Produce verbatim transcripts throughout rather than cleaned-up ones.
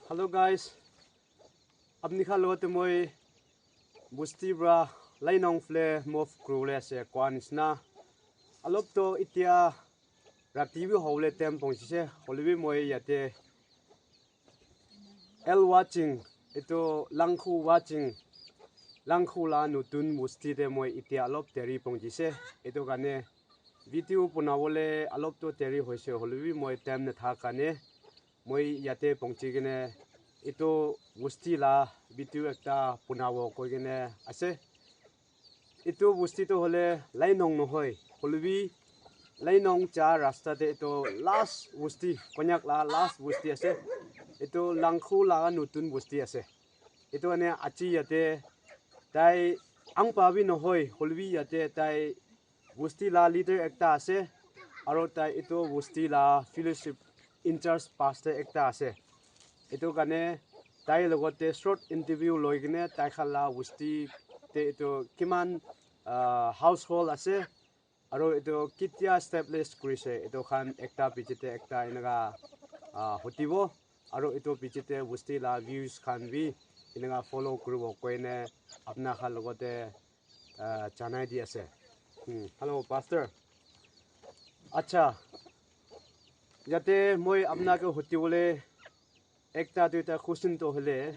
Hello guys, apni khan logote moi busti pra Lainong fle move kuribole ase koa nishina. Alop to itia rati bi hobole time pongchise, hoilebi moi yate L Waching, etu Langkhu Waching, Langkhu la notun busti te moi itia alop deri pongchise. Etu karne video bonabole alop to deri hoise, hoilebi moi time nathaka karne moi yate pongchi kene etu busti la video ekta bonabo koi kene ase. Etu busti tu hoile Lainong nohoi, hoilebi Lainong ja rasta te etu last busti, Konyak la last busti ase. Etu Langkhu la notun busti ase. Etu karne aji yate tai angpa bi nohoi, hoilebi yate tai busti la leader ekta ase, aro tai etu busti la fellowship in charge pastor ekta ase. Etu karne tai logote short interview loi kene tai khan la busti te etu kiman, ah, household ase, aro etu ketia establish kurise, etu khan ekta piche te ekta eneka, ah, hutibo, aro etu piche te busti la views khan bi eneka follow kuribo koine apna khan logote ah, janai di ase. Hmm, hello, Pastor. Acha, yate moi apna ke hutibole ekta duita question to hoile,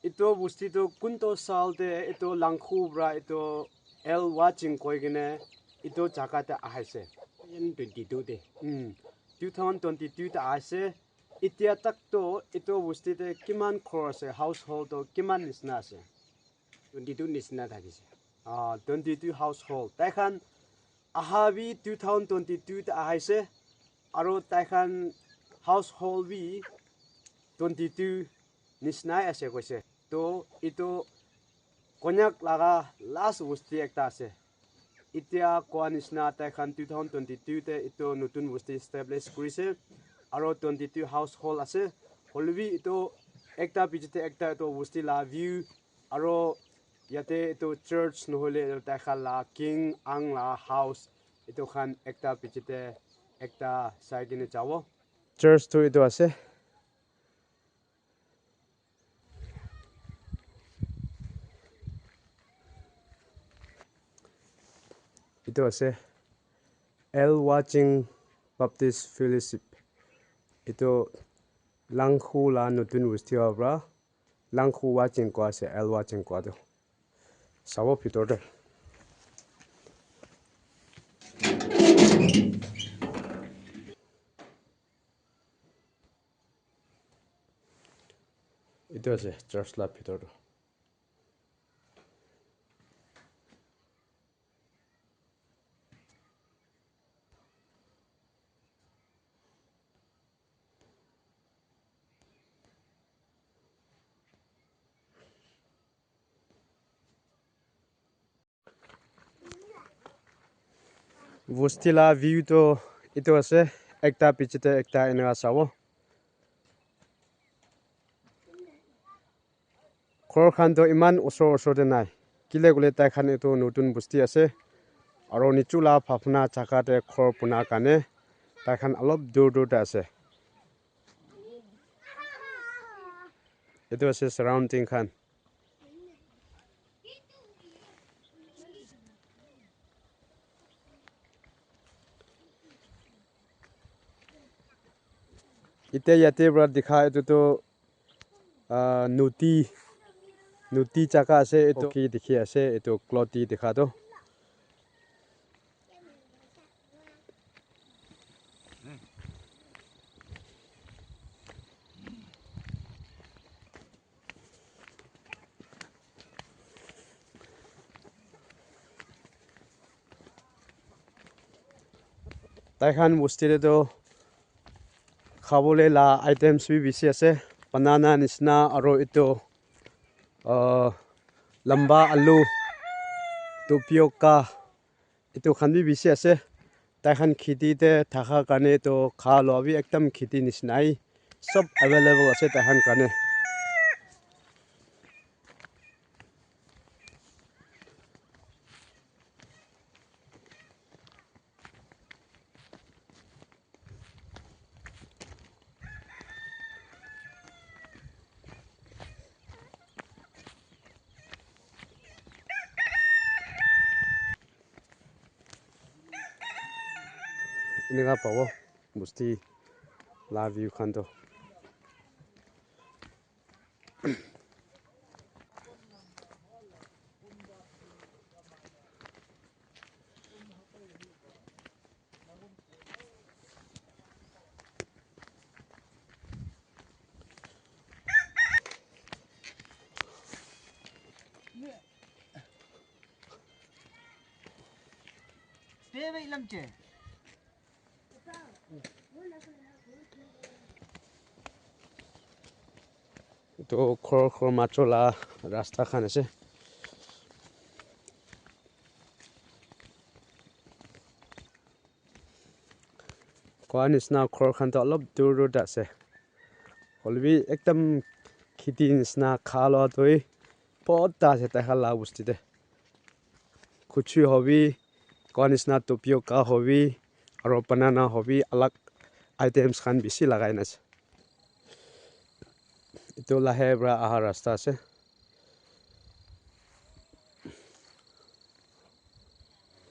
etu busti tu kunto sal te etu Langkhu pra etu L Waching koi kene etu jaga te ahaise? Twenty twenty-two te. Hmm, two thousand twenty-two te ahaise. Itia tak to etu busti te kiman ghor ase, household to kiman nishina ase? Twenty-two nishina thakise. Ah, twenty-two household. Tai khan aha bi two thousand twenty-two te ahaise, aro tai khan household bi twenty-two nishina ase koise. To etu Konyak laga last busti ekta ase. Itia koa nishina tai khan two thousand twenty-two te etu notun busti establish kurise, aro twenty-two household ase. Hoilebi etu ekta piche te ekta etu busti la view, aro yate etu church nohoile etu tai khan la king ang la house, etu khan ekta piche te ekta sai kene jabo. Church tu etu ase. Etu ase L Waching Baptist Fellowship. Etu Langkhu la notun busti pra Langkhu Waching koa ase, L Waching koa tu. Sabo bhitor te. Etu ase church la bhitor tu. Busti la view to etu ase, ekta piche te ekta eneka sabo. Ghor khan to iman osor osor te nai, kile koile tai khan etu notun busti ase, aro nichu la bhabna jaga te ghor buna karne tai khan olop dur dur te ase. Etu ase surrounding khan. Ite yate para dikha etu tu, ah, nodi, nodi jaga ase etu ki dikhi ase etu cloud te dikha tu. Tai khan bosti te toh khabole la items bi bishi ase, banana nishina aro etu, ah, lamba alu, tapioca, etu khan bi bishi ase. Tai khan kheti te thaka karne toh kha lua bi ekdam kheti nishina he sob available ase tai khan karne. Eneka pabo bosti la view khan toh. Etu ghor ghor majo la rasta khan ase. Koa nishina ghor khan toh olop dur dur te ase. Hoilebi ekdam kheti nishina kha lua toh hi bhorta ase tai khan la bosti te. Kuchi hobi, koa nishina tapioca hobi, aro banana hobi, alak items khan bishi lagai na ase. Etu lahe para aha rasta ase.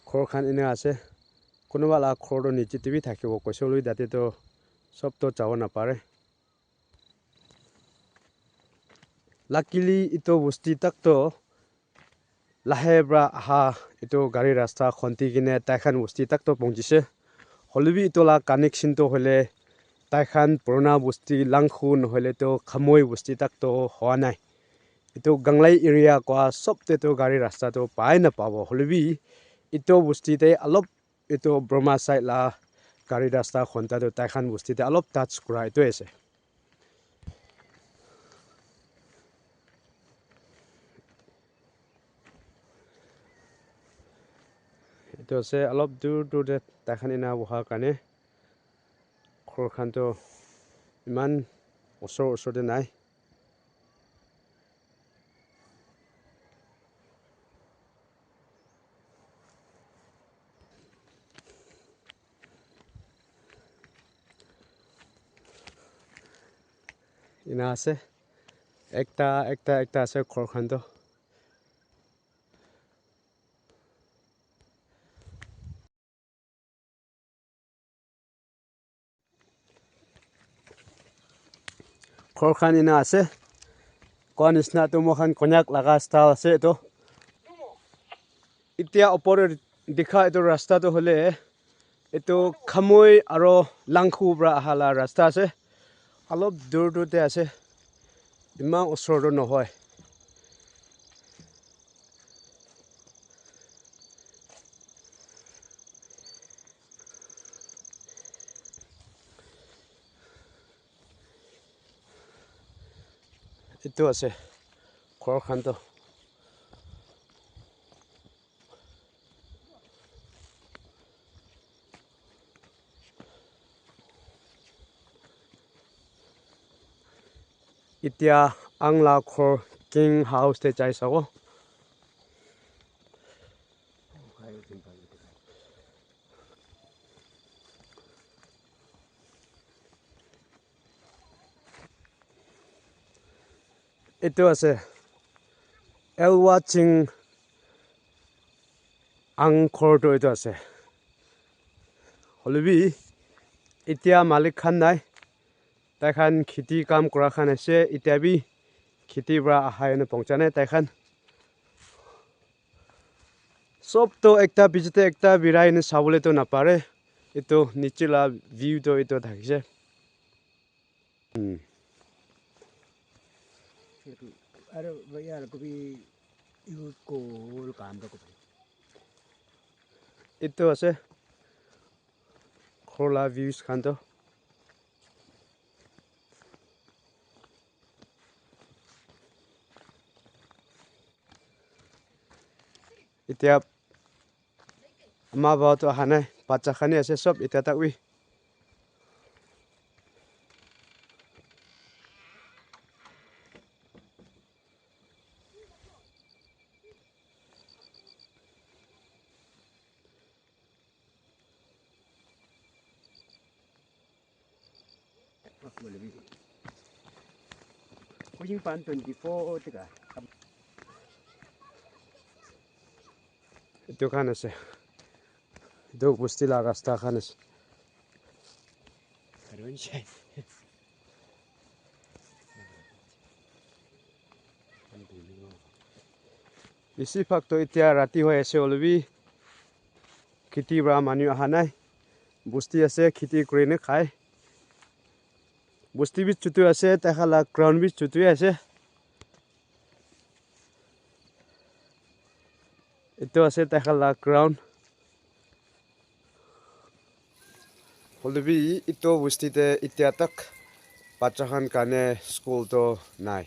Ghor khan ena ase. Kunuba la ghor toh niche te bi thakibo koise hoilebi tate toh sob toh jabo napare. Luckily, etu bosti tak toh lahe para aha etu gari rasta khonti kene tai khan bosti tak toh pohonchise. Hoilebi etu la connection toh hoile tai khan purana bosti Langkhu nohoile toh Khamui bosti tak toh hoa nai. Etu Ganglai area koa sob te toh gari rasta toh pai napabo. Hoilebi etu bosti te olop etu Burma side la gari rasta khonta toh tai khan bosti te olop touch kura etu ase. Etu ase olop dur dur te tai khan ena boha karne ghor khan toh eman osor osor te nai. Ena ase. Ekta, ekta, ekta ase ghor khan toh. Ghor khan ena ase. Koa nishina tu moikhan Konyak laga style ase etu. Etia opor te dikha etu rasta tu hoile etu Khamui aro Langkhu para aha la rasta ase. Olop dur dur te ase. Eman osor tu nohoi. Etu ase ghor khan toh. Etia ang la ghor king house te jai sabo. Etu ase Elwa Ching ang ghor toh etu ase. Hoilebi etia malik khan nai. Tai khan kheti kam kura khan ase. Etia bi kheti para ahai na pohoncha nai tai khan. Sob toh ekta piche te ekta birai na sabole toh napare. Etu niche la view toh etu thakise. Hmm. Etu, are bhaiya, ko bhi use ko kam rakho bhai. Etu ase ghor la views khan toh. Etia ama baba toh aha nai, bacha khan he ase sob etia tak bi. Etu khan ase. Etu bosti la rasta khan ase. Bisi bhag toh itya rati hoi ase hoile bi kheti para manu aha nai. Bosti ase, kheti kuri ne khai. Bosti bi chutu ase, tai khan la ground bi chutu ase. Etu ase tai khan la ground. Hoile bi etu bosti te itya tak bacha khan karne school toh nai.